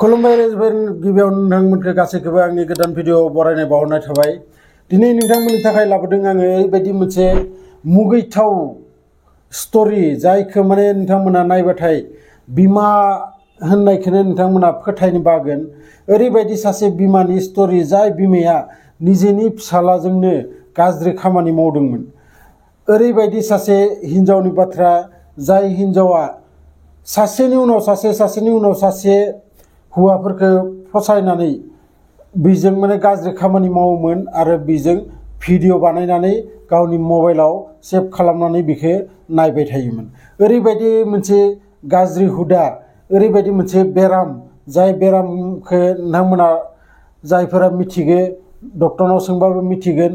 खुलुमबाय रायजोफोर गिबियावनो नोंथांमोनखौ गासैखौबो आंनि गोदान भिडिअ बरायनाय बावहरनाय थाबाय। दिनै नोंथांमोननि थाखाय लाबोदों आङो ओरैबायदि मोनसे मुगैथाव स्टोरी जायखौ माने नोंथांमोना नायबाथाय बिमा होननायखौनो नोंथांमोना फोथायनो बागोन। ओरैबायदि सासे बिमानि स्टोरी जाय बिमाया निजेनि फिसालाजोंनो गाज्रि खामानि मावदोंमोन। ओरैबायदि सासे हिनजावनि बाथ्रा जाय हिनजावा सासेनि उनाव सासे हौवाफोरखौ फसायनानै बिजों माने गाज्रि खामानि मावोमोन आरो बिजों भिडिअ बानायनानै गावनि मबाइलाव सेभ खालामनानै बिखौ नायबाय थायोमोन। ओरैबायदि मोनसे गाज्रि हुदा, ओरैबायदि मोनसे बेराम जाय बेरामखौ नोंथांमोना जायफोरा मिथिगो डक्टरनाव सोंबाबो मिथिगोन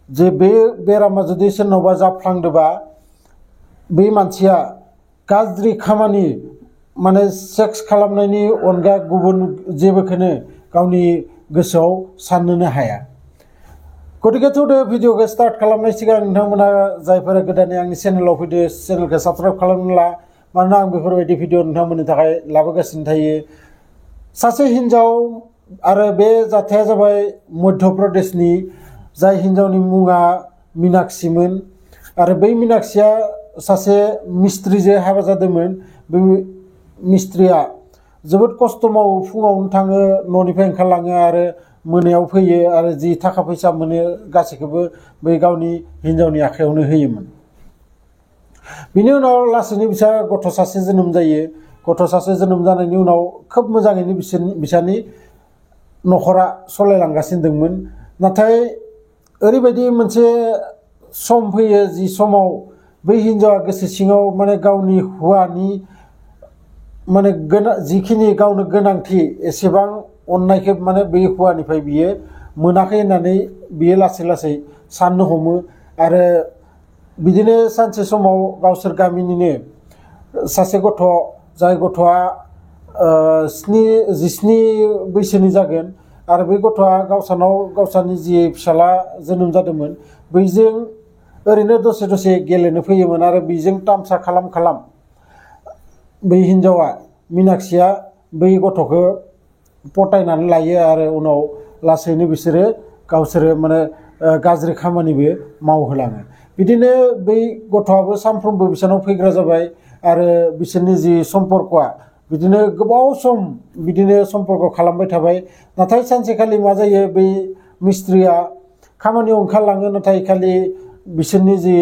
जे बे बेरामा जुदि सोरनावबा जाफ्लांदोबा बे मानसिया गाज्रि खामानि माने सेक्स खालामनायनि अनगा गुबुन जेबोखौनो गावनि गोसोआव साननोनो हाया। गतिके थौदो भिडिअखौ स्टार्ट खालामनाय सिगां नोंथांमोना जायफोरा गोदानै आंनि चेनेलाव फैदो चेनेलखौ साबस्क्राइब खालामना ला, मानोना आं बेफोरबायदि भिडिअ नोंथांमोननि थाखाय लाबोगासिनो थायो। सासे हिनजाव आरो बे जाथाया जाबाय मध्य प्रदेशनि, जाय हिनजावनि मुङा मीनाक्षीमोन आरो बै मीनाक्षीया सासे मिस्ट्रिजों हाबा जादोंमोन। बे मिस्ट्रिया जोबोद खस्थ' मावो, फुङावनो थाङो न'निफ्राय ओंखारलाङो आरो मोनायाव फैयो आरो जि थाखा फैसा मोनो गासैखौबो बै गावनि हिनजावनि आखायावनो होयोमोन। बिनि उनाव लासैनो बिसा गथ' सासे जोनोम जायो। गथ' सासे जोनोम जानायनि उनाव खोब मोजाङैनो बिसानि न'खरा सलायलांगासिनो दंमोन। नाथाय ओरैबायदि मोनसे सम फैयो जि समाव बै हिनजावा गोसो सिङाव माने गावनि हौवानि माने जिखिनि गावनो गोनांथि एसेबां अननायखौ माने बै हौवानिफ्राय बियो मोनाखै होननानै बियो लासै लासै साननो हमो। आरो बिदिनो सानसे समाव गावसोर गामिनिनो सासे गथ', जाय गथ'आ 17 बैसोनि जागोन आरो बै गथ'आ गावसानि जि फिसाला जोनोम जादोंमोन बैजों ओरैनो दसे दसे गेलेनो फैयोमोन आरो बेजों तामसा खालाम बै हिनजावा मीनाक्षीया बै गथ'खौ पटायनानै लायो आरो उनाव लासैनो बिसोरो गावसोरो माने गाज्रि खामानिबो मावहोलाङो। बिदिनो बै गथ'आबो सानफ्रोमबो बिसोरनाव फैग्रा जाबाय आरो बिसोरनि जि सम्पर्कआ बिदिनो गोबाव सम बिदिनो सम्पर्क खालामबाय थाबाय। नाथाय सानसेखालि मा जायो, बै मिस्ट्रिया खामानियाव ओंखारलाङो, नाथाय खालि बिसोरनि जि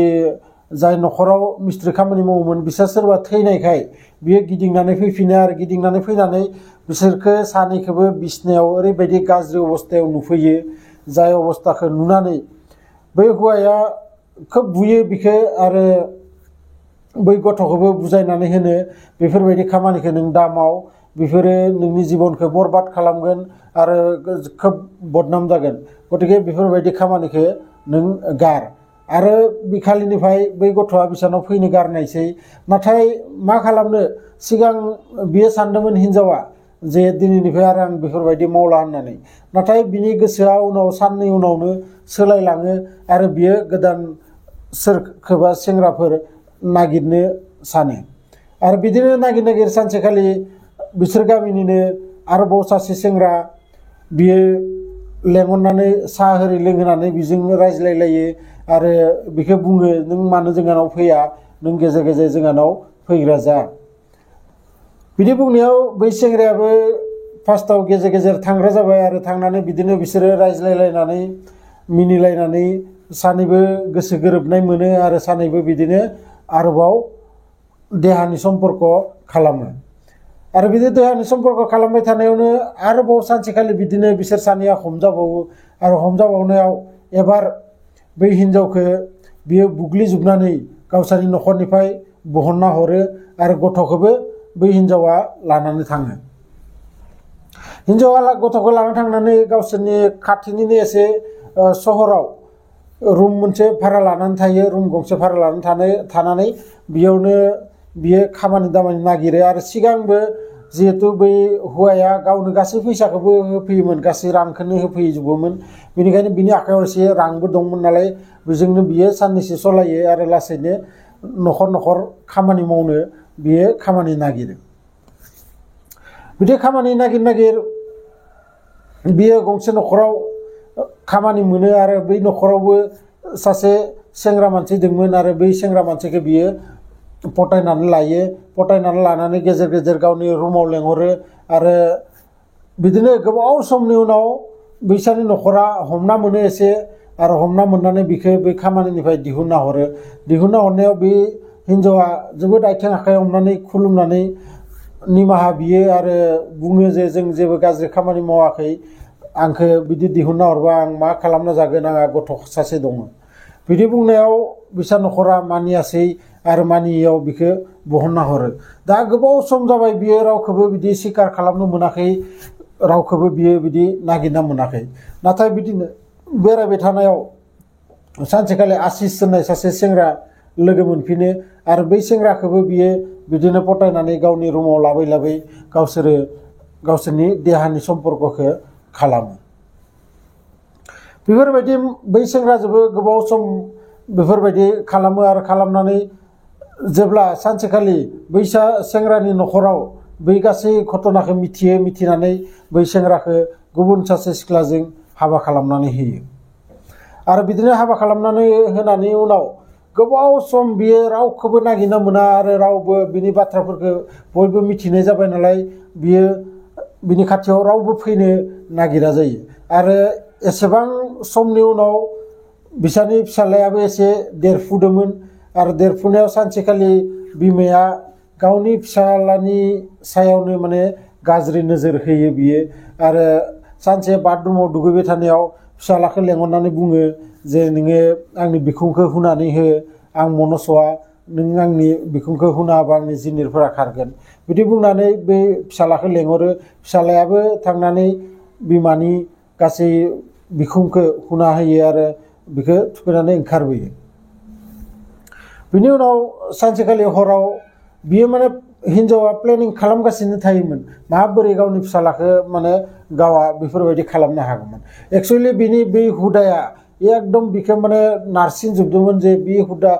जाय न'खराव मिस्ट्रि खामानि मावोमोन बिसोर सोरबा थैनायखाय बियो गिदिंनानै फैफिनो आरो गिदिंनानै फैनानै बिसोरखौ सानैखौबो बिसनायाव ओरैबायदि गाज्रि अबस्थायाव नुफैयो, जाय अबस्थाखौ नुनानै बै हौवाया खोब बुयो बिखौ आरो बै गथ'खौबो बुजायनानै होनो बेफोरबायदि खामानिखौ नों दा माव, बेफोरो नोंनि जिबनखौ बरबाद खालामगोन आरो खोब बदनाम जागोन। गतिके बेफोरबायदि खामानिखौ नों गार। आरो बिखालिनिफ्राय बै गथ'आ बिसानाव फैनो गारनायसै। नाथाय मा खालामनो, सिगां बियो सानदोंमोन हिनजावा जे दिनैनिफ्राय आरो आं बेफोरबायदि मावला होननानै। नाथाय बिनि गोसोआ उनाव साननै उनावनो सोलायलाङो आरो बियो गोदान सोरखौबा सेंग्राफोर नागिरनो सानो। आरो बिदिनो नागिर सानसेखालि बिसोर गामिनिनो आरोबाव सासे सेंग्रा बियो लेंहरनानै साहा होरि लोंहोनानै बिजों रायज्लायलायो आरो बिखौ बुङो, नों मानो जोंहानाव फैया, नों गेजेर गेजेर जोंहानाव फैग्रा जा। बिदि बुंनायाव बै सेंग्रायाबो फार्स्टआव गेजेर गेजेर थांग्रा जाबाय आरो थांनानै बिदिनो बिसोरो रायज्लायलायनानै मिनिलायनानै सानैबो गोसो गोरोबनाय मोनो आरो सानैबो बिदिनो आरोबाव देहानि सम्पर्क खालामो। आरो बिदि देहानि सम्पर्क खालामबाय थानायावनो आरोबाव सानसेखालि बिदिनो बिसोर सानैया हमजाबावो आरो हमजाबावनायाव एबार बै हिनजावखौ बियो बुग्लिजोबनानै गावसोरनि न'खरनिफ्राय बहनना हरो आरो गथ'खौबो बै हिनजावा लानानै थाङो। हिनजावा गथ'खौ लानानै थांनानै गावसोरनि खाथिनिनो एसे सहराव रुम मोनसे भारा लानानै थायो, रुम गंसे भारा लानानै थानानै बेयावनो बियो खामानि दामानि नागिरो। आरो सिगांबो जिहेतु बै हौवाया गावनो गासै फैसाखौबो होफैयोमोन, गासै रांखौनो होफैजोबोमोन, बेनिखायनो बिनि आखायाव एसे रांबो दंमोन नालाय बेजोंनो बियो साननैसो सलायो आरो लासैनो न'खर खामानि मावनो बियो खामानि नागिरो। बिदि खामानि नागिर नागिर बियो गंसे न'खराव खामानि मोनो आरो बै न'खरावबो सासे सेंग्रा मानसि दंमोन आरो बै सेंग्रा मानसिखौ बियो पटायनानै लायो पटायनानै लानानै गेजेर गेजेर गावनि रुमाव लेंहरो आरो बिदिनो गोबाव समनि उनाव बैसानि न'खरा हमना मोनो एसे आरो हमना मोननानै बिखौ बै खामानिनिफ्राय दिहुनना हरनायाव बे हिन्जावा जोबोद आथिं आखाइ हमनानै खुलुमनानै निमाहा बियो आरो बुङो जे जों जेबो गाज्रि खामानि मावाखै आंखौ बिदि दिहुनना हरबा आं मा खालामना जागोन आंहा गथ' सासे दङ बिदि बुंनायाव बिसा न'खरा मानियासै आरो मानियैयाव बिखौ बहनना हरो दा गोबाव सम जाबाय बियो रावखौबो बिदि सिखार खालामनो मोनाखै रावखौबो बियो बिदि नागिरना मोनाखै नाथाय बिदिनो बेरायबाय थानायाव सानसेखालि आशिस होननाय सासे सेंग्रा लोगो मोनफिनो आरो बै सेंग्राखौबो बियो बिदिनो पटायनानै गावनि रुमाव लाबै गावसोरनि देहानि सम्पर्कखौ खालामो बेफोरबायदि बै सेंग्राजोंबो गोबाव सम बेफोरबायदि खालामो आरो खालामनानै जेब्ला सानसेखालि बै सेंग्रानि न'खराव बै गासै घटनाखौ मिथिनानै बै सेंग्राखौ गुबुन सासे सिख्लाजों हाबा खालामनानै होयो आरो बिदिनो हाबा खालामनानै होनायनि उनाव गोबाव सम बियो रावखौबो नागिरना मोना आरो रावबो बिनि बाथ्राफोरखौ बयबो मिथिनाय जाबाय नालाय बियो बिनि खाथियाव रावबो फैनो नागिरा जायो आरो एसेबां समनि उनाव बिसानि फिसालायाबो एसे देरफुदोंमोन आरो देरफुनायाव सानसेखालि बिमाया गावनि फिसालानि सायावनो माने गाज्रि नोजोर होयो बियो आरो सानसे बाथरुमाव दुगैबाय थानायाव फिसालाखौ लेंहरनानै बुङो जे नोङो आंनि बिखुंखौ हुनानै हो आं मनसवा नों आंनि बिखुंखौ हुना होबा आंनि जिनिरफोरा खारगोन बिदि बुंनानै बे फिसालाखौ लेंहरो फिसालायाबो थांनानै बिमानि गासै बिखुंखौ हुना होयो आरो बिखौ थुखैनानै ओंखारबोयो बिनि उनाव सानसेखालि हराव बियो माने हिन्जावा प्लेनिं खालामगासिनो थायोमोन माबोरै गावनि फिसालाखौ माने गावा बेफोरबायदि खालामनो हागौमोन एक्सुवेलि बिनि बे हुदाया एकदम बिखौ माने नारसिनजोबदोंमोन जे बे हुदा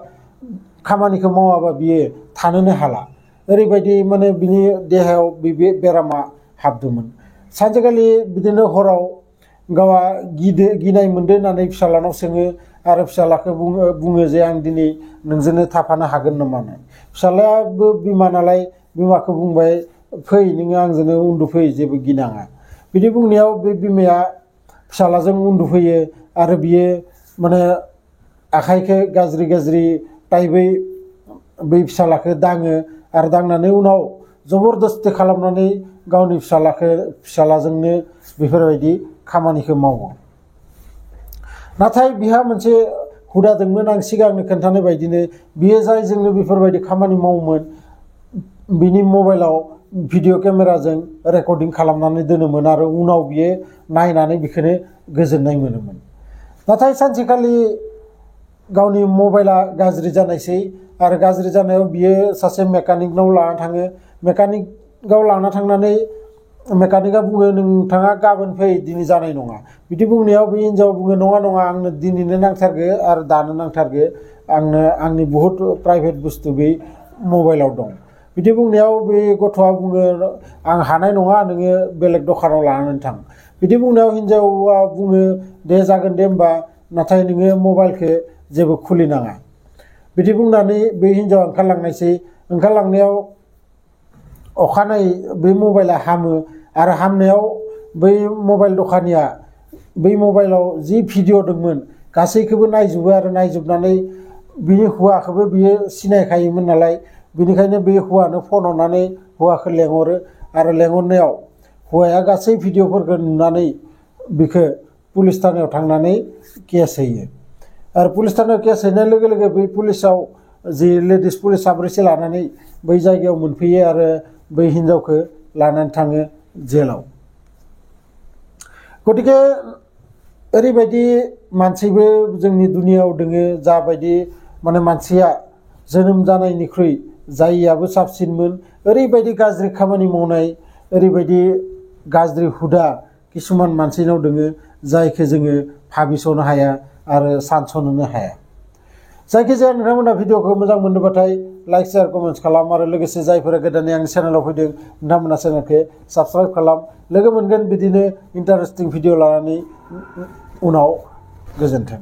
खामानिखौ मावाबा बियो थानोनो हाला ओरैबायदि माने बिनि देहायाव बे बेरामा हाबदोंमोन सानसेखालि बिदिनो हराव गावा गिनाय मोनदों होननानै फिसालानाव सोङो आरो फिसालाखौ बुङो जे आं दिनै नोंजोंनो थाफानो हागोन नामा फिसालायाबो बिमा नालाय बिमाखौ बुंबाय फै नोङो आंजोंनो उन्दुफै जेबो गिनाङा बिदि बुंनायाव बे बिमाया फिसालाजों उन्दुफैयो आरो बियो माने आखाइखौ गाज्रि टाइपै बै फिसालाखौ दाङो आरो दांनानै उनाव जबरदस्ति खालामनानै गावनि फिसालाजोंनो बेफोरबायदि खामानिखौ मावो नाथाय बिहा मोनसे हुदा दंमोन आं सिगांनो खोन्थानाय बायदिनो बियो जायजोंनो बेफोरबायदि खामानि मावोमोन बिनि मबाइलाव भिडिअ केमेराजों रेकर्डिं खालामनानै दोनोमोन आरो उनाव बियो नायनानै बेखौनो गोजोननाय मोनोमोन नाथाय सानसेखालि गावनि मबाइला गाज्रि जानायसै आरो गाज्रि जानायाव बियो सासे मेकानिकनाव लाना थाङो मेकानिकआव लाना थांनानै मेकानिकआ बुङो नोंथाङा गाबोन फै दिनै जानाय नङा बिदि बुंनायाव बे हिन्जावा बुङो नङा आंनो दिनैनो नांथारगो आरो दानो नांथारगो आंनो आंनि बहुद प्राइभेट बुस्थु बे मबाइलाव दं बिदि बुंनायाव बे गथ'आ बुङो आं हानाय नङा नोङो बेलेग दखानाव लानानै थां बिदि बुंनायाव हिन्जावा बुङो दे जागोन दे होमबा नाथाय नोङो मबाइलखौ जेबो खुलिनाङा बिदि बुंनानै बे हिन्जावा ओंखारलांनायाव अखानायै बे मबाइला हामो आरो हामनायाव बै मबाइल दखानिया बै मबाइलाव जि भिडिअ दंमोन गासैखौबो नायजोबो आरो नायजोबनानै बिनि हौवाखौबो बियो सिनायखायोमोन नालाय बिनिखायनो बे हौवानो फन हरनानै हौवाखौ लेंहरो आरो लेंहरनायाव हौवाया गासै भिडिअफोरखौ नुनानै बिखौ पुलिस थानायाव थांनानै केस होयो आरो पुलिस थानायाव केस हैनाय लोगो लोगो बै पुलिसाव जि लेडिस पुलिस साब्रैसो लानानै बै जायगायाव मोनफैयो आरो बै हिन्जावखौ लानानै थाङो जेलाव गतिके ओरैबायदि मानसिबो जोंनि दुनियाव दोङो जाबायदि माने मानसिया जोनोम जानायनिख्रुइ जायियाबो साबसिनमोन ओरैबायदि गाज्रि खामानि मावनाय ओरैबायदि गाज्रि हुदा किसुमान मानसिनाव दोङो जायखौ जोङो भाबिस'नो हाया आरो सानस'नोनो हाया जायखिजाया नोंथांमोना भिडिअखौ मोजां मोनोबाथाय लाइक शेयार कमेन्ट्स खालाम आरो लोगोसे जायफोरा गोदानै आंनि चेनेलाव फैदों नोंथांमोना चेनेलखौ साबस्क्राइब खालाम लोगो मोनगोन बिदिनो इन्टारेस्टिं भिडिअ लानानै उनाव गोजोन्थों।